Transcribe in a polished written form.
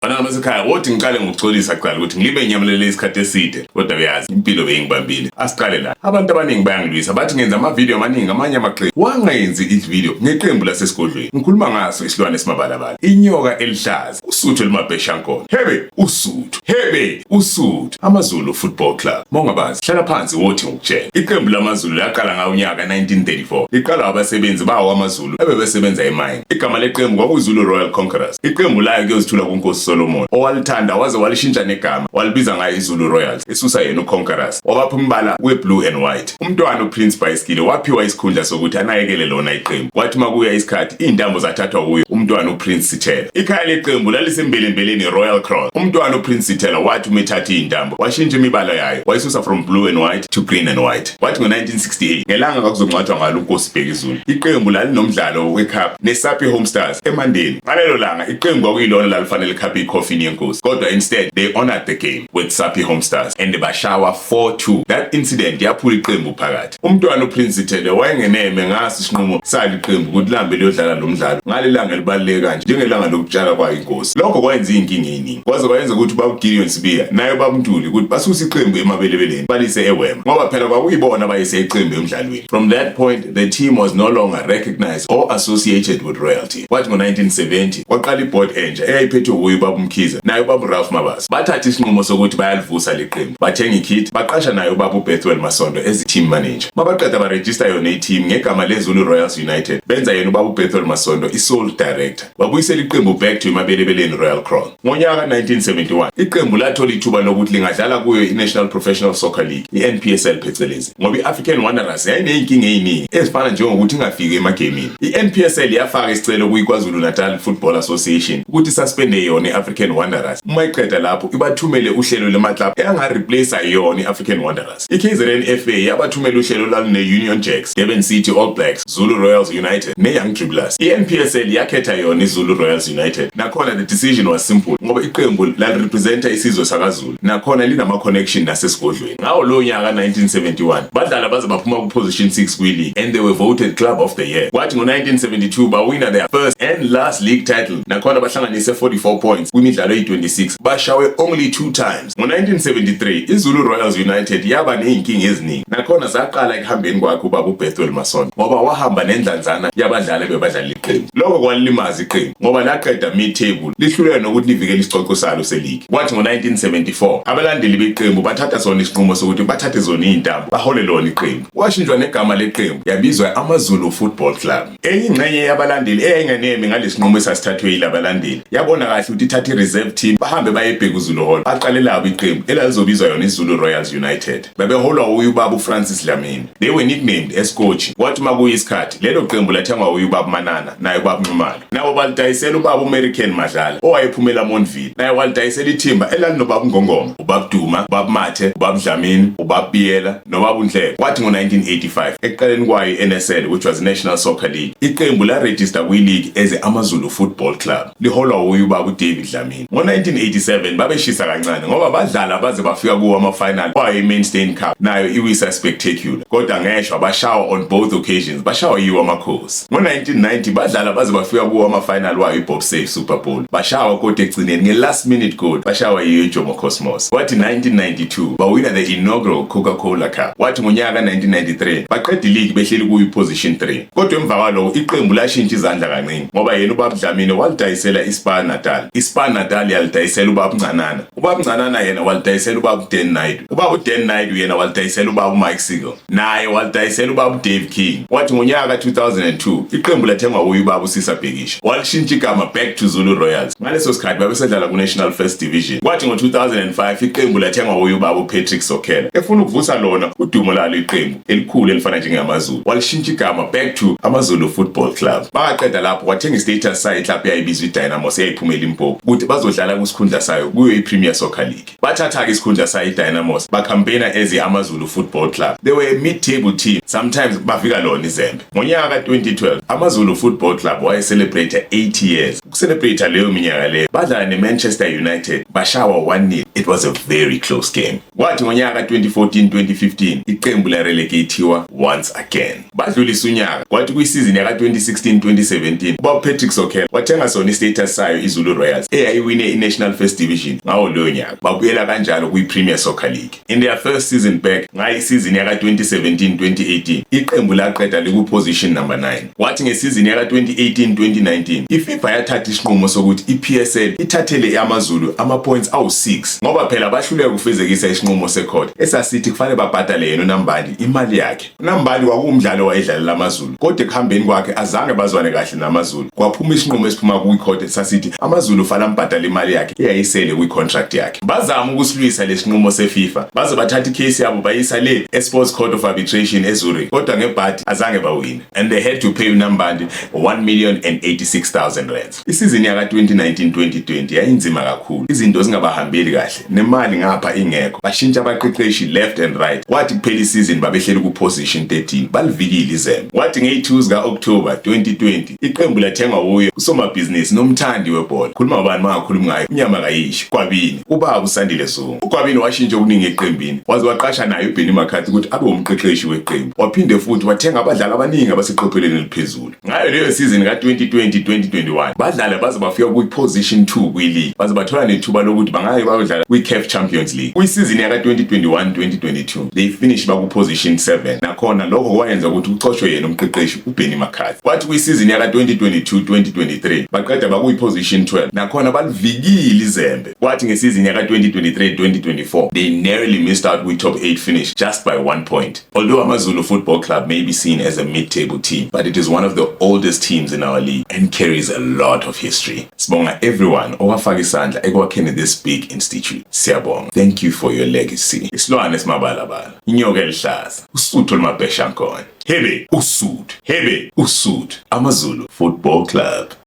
Bantwana basekhaya, wothi ngiqale ngokuxolisa kuqala ukuthi ngilibe nginyamulele isikhathi eside, kodwa uyazi impilo beyingibambile. Asiqale la. Abantu abaningi bayangilwisa, bathi ngenza amavidiyo amaningi amanye amaqembu. Wangayenzi ividiyo ngeqembu lasesigodlweni. Ngikhuluma ngaso isilwane esimabalabala, inyoka elihlaza, usuthu olumabheshankona. Hebe usuthu, hebe usuthu. AmaZulu Football Club. Mongabazi, hlala phansi wothi ngikutshela. Iqembu lamaZulu laqala ngawo unyaka 1934. Liqalwa abasebenzi bawo amaZulu ebebesebenza emayini. Igama leqembu kwakuyiZulu Royal Conquerors. Iqembu layo kuyozithula kuNkosi Solomon, owalithanda waze walishintsha negama, walibiza ngayo iZulu Royals, esusa yena uConquerors, wabapha umbala we-blue and white. Umntwana uPrince Bhayisikile waphiwa isikhundla sokuthi anakekele lona iqembu. Kwathi makuya isikhathi, izintambo zathathwa kuyo umntwana uPrince Sithela. Ikhaya leqembu lalisembelembeleni Royal Cross. Umntwana uPrince Sithela wathi uma ethatha izintambo, washintsha imibala yayo, wayisusa from blue and white to green and white. Kwathi ngo-1968, ngelanga kwakuzongcwatshwa ngalo uNkosi Bhekizulu, iqembu lalinomdlalo wecup neSappi Home Stars eMandeni. Ngalelo langa iqembu kwakuyilona lalifanele likhaphe icoffin yenkosi, kodwa instead they honored the game with Sappi Home Stars and bashawa 4-2. That incident yaphula iqembu phakathi. Umntwana uPrince Sithele wayengeneme ngaso isinqumo sali iqembu ukuthi lihambe liyodlala lo mdlalo ngalelanga elibaluleke kanje njengelanga lokutshala kwayo inkosi. Lokho kwayenza iy'nkinga ey'ningi, kwaze kwayenza ukuthi ubaba Gideon Sibiya naye ubaba Ntuli ukuthi basuse iqembu emabelebeleni balise eWema, ngoba phela kwakuyibona abayise iqembu emdlalweni. From that point the team was no longer recognized or associated with royalty. Kwathi ngo-1970 kwaqala iboard entsha eyayiphethwe wuye ubaba uMkhize naye ubaba Ralph Mabasa. Bathatha isinqumo sokuthi bayalivusa leqembu, bathenga ikit, baqasha naye ubaba uBethuel Masondo as team manager. Mabaqeda barejista yona i-team ngegama leZulu Royals United, benza yena ubaba uBethuel Masondo i-sole director. Babuyisela iqembu back to emabelebeleni Royal Crown. Ngonyaka 1971 iqembu lathola ithuba lokuthi lingadlala kuyo i-National Professional Soccer League, i-NPSL phecelezi, ngoba i-African Wanderers yayiney'nkinga ey'ningi ezifana njengokuthi ingafiki emagemini. I-NPSL yafaka isicelo kuyiKwaZulu Natal Football Association ukuthi isuspende yona i-African Wanderers. Uma iqeda lapho ibathumele uhlelo lemaklabhu engareplace yona i-African Wanderers. I-KZN FA yabathumela uhlelo olwalune-Union Jacks, Durban City All Blacks, Zulu Royals United ne-Young Dribblers. I-NPSL yakhetha yona iZulu Royals United. Nakhona the decision was simple ngoba iqembu lalirepresenta isizwe sakaZulu. Nakhona linama-connection nasesigodlweni. Ngawo lowo nyaka 1971 badlala baze baphuma ku-position 6 kwi-league and they were voted club of the year. Kwathi ngo-1972 bawina their first and last league title. Nakhona bahlanganise 44 points kwimidlalo eyi-26, bashawe only two times. Ngo-1973 iZulu Royals United yaba ney'nkinga eziningi. Nakhona zaqala ekuhambeni kwakhe ubaba uBethuel Masondo, ngoba wahamba nendlanzana yabadlali bebadlala iqembu. Lokho kwalimaza iqembu ngoba laqeda mid-table, lihluleka nokuthi livikele isicoco salo seligi. Kwathi ngo-1974 abalandeli beqembu bathatha sona isinqumo sokuthi bathathe zona iy'ntambo bahole lona iqembu. Kwashintshwa negama leqembu yabizwa AmaZulu Football Club. Enye ingxenye yabalandeli eyayingeneme ngalesi nqumo esasithathwe yilabalandeli yabona kahle ukuthi ithathe i-reserve team bahambe baye eBhekuzulu Hall, baqale labo iqembu elalizobizwa yona iZulu Royals United. Bebeholwa uye ubaba uFrancis Dlamini. They were nicknamed Escochi. Kwathi uma kuyisikhathi lelo qembu lathengwa uye ubaba Manana naye ubaba Nxumalo. Nabo balidayisela ubaba uMerican Madlala owayephumela Montville. Naye walidayisela ithimba elalinobaba Ngongoma, ubaba Duma, ubaba Mathe, ubaba Dlamini, ubaba Biyela nobaba uNdleko. Kwathi ngo-1985 ekuqaleni kwayo i-NSL, which was National Soccer League, iqembu larejista kwi-league as AmaZulu Football Club, liholwa wuye ubaba uDavid Dlamini. Ngo-1987 babeshisa kancane ngoba badlala baze bafika kuwo ama-final kwayo i-Mainstein Cup nayo iwisa spectacular, kodwa ngeshwa bashawa on both occasions, bashawa yiwo amakhosi. Ngo-1990 badlala baze bafika kuwo ama-final wayo i-Bob Save Super Bowl, bashawa kodwa ekugcineni nge-last minute goal, bashawa yiyo iJomo Cosmos. Kwathi 1992 bawina the inaugural Coca-Cola Cup. Kwathi ngonyaka 1993 baqeda ileague behleli kuyo position 3, kodwa emva kwaloko iqembu lashintsha izandla kancinci ngoba yena ubaba Dlamini walidayisela iSpar Natal, iSpar Natal yalidayisela ubaba Ncanana, ubaba Ncanana yena walidayisela ubaba Dan Naidoo, ubaba Dan Naidoo yena walidayisela ubaba Mike Siegel, naye walidayisela ubaba Dave King. Kwathi ngonyaka 2002 iqembu lathengwa uye ubaba uSisa Bhekisha, walishintsha igama back to Zulu Royals. Ngaleso sikhathi babesedlala ku-National First Division. Kwathi ngo-2005 iqembu lathengwa uye ubaba uPatrick Sokhela, efuna ukuvusa lona udumo lalo iqembu elikhulu elifana njengamaZulu, walishintsha igama back to AmaZulu Football Club. Baqeda lapho wathenga istatus sayo iclub eyayibizwa iDynamos eyayiphuma eLimpopo ukuthi bazodlala kusikhundla sayo kuyo iPremier Soccer League. Bathatha-ke isikhundla sayo iDynamos, bacampaigna as AmaZulu Football Club. They were a mid-table team, sometimes bafika lona izembe. Ngonyaka ka-2012 AmaZulu Football Club wayecelebrate 80 years. Ukucelebrate leyo minyaka leyo badlala ne-Manchester United, bashawa 1-0. It was a very close game. Kwathi ngonyaka ka-2014-2015 iqembu larelegatiwa once again. Badlulisa unyaka, kwathi kwisizini yaka-2016-2017 ubaba Patrick Sokhela wathenga sona istatus sayo iZulu Royals. eyayiwine i-National First Division ngawo loyo nyaka. Babuyela kanjalo kwi-Premier Soccer League. In their first season back, ngayo isizini yaka-2017-2018, iqembu laqeda liku-position number 9. Kwathi ngesizini yaka-2018-2019, iFIFA yathatha isinqumo sokuthi i-PSL ithathele AmaZulu ama-points awu-6 ngoba phela bahluleka ukufezekisa isinqumo secourt esasithi kufanele babhadale yena uNambandi imali yakhe. UNambandi kwakuwumdlalo wayedlalela AmaZulu, kodwa ekuhambeni kwakhe azange bazwane kahle naMaZulu. Kwaphuma isinqumo esiphuma kwicourt sasithi AmaZulu fanele ambhadale imali yakhe eyayisele kwi-contract yakhe. Bazama ukusilwisa lesinqumo seFIFA, baze bathatha icase yabo bayisa le eSports Court of Arbitration eZurich, kodwa ngebhadi azange bawine and they had to pay uNambandi R1,086,000. Isizini yaka-2019-2020 yayinzima kakhulu, izinto zingabahambeli kahle, nemali ngapha ingekho. Bashintsha abaqeqeshi left and right. Kwathi kuphela isizini babehleli ku-position 13, balivikile izembe. Kwathi ngeyi-2 zika-October 2020, iqembu lathengwa wuye usomabhizinisi nomthandi webhola. Khuluma ngobani mangakhulumi ngayo, unyama kayishi, Gwabini, ubaba uSandile Zungu. UGwabini washintsha okuningi eqembini, waze waqasha naye uBenny McCarthy ukuthi abe umqeqeshi weqembu. Waphinde futhi wathenga abadlali abaningi abaseqophelweni eliphezulu. Ngayo leyo season ka-2020-2021, badlale baze bafika kwi-position 2 kwi-league, baze bathola nethuba lokuthi bangaye bayodlala kwi-CAF Champions League. Kwisizini yaka-2021-2022, they finish baku-position 7. Nakhona lokho kwayenza ukuthi kuxoshwe yena umqeqeshi uBenny McCarthy. Kwathi kwisizini yaka-2022-2023, baqeda bakuyi-position 12. Nakhona balivikile izembe. Kwathi ngesizini yaka-2023-2024, they narrowly missed out kwi-top 8 finish just by 1 point. Although AmaZulu Football Club may be seen as a mid-table team, but it is one of the oldest teams in our league and carries a lot of history. Sibonga everyone owafaka isandla ekwakheni this big institute. Siyabonga. Thank you for your legacy. Isilwane esimabalabala. Inyoka elihlaza. Usuthu olumabheshankone. Hebe usuthu. Hebe usuthu. AmaZulu Football Club.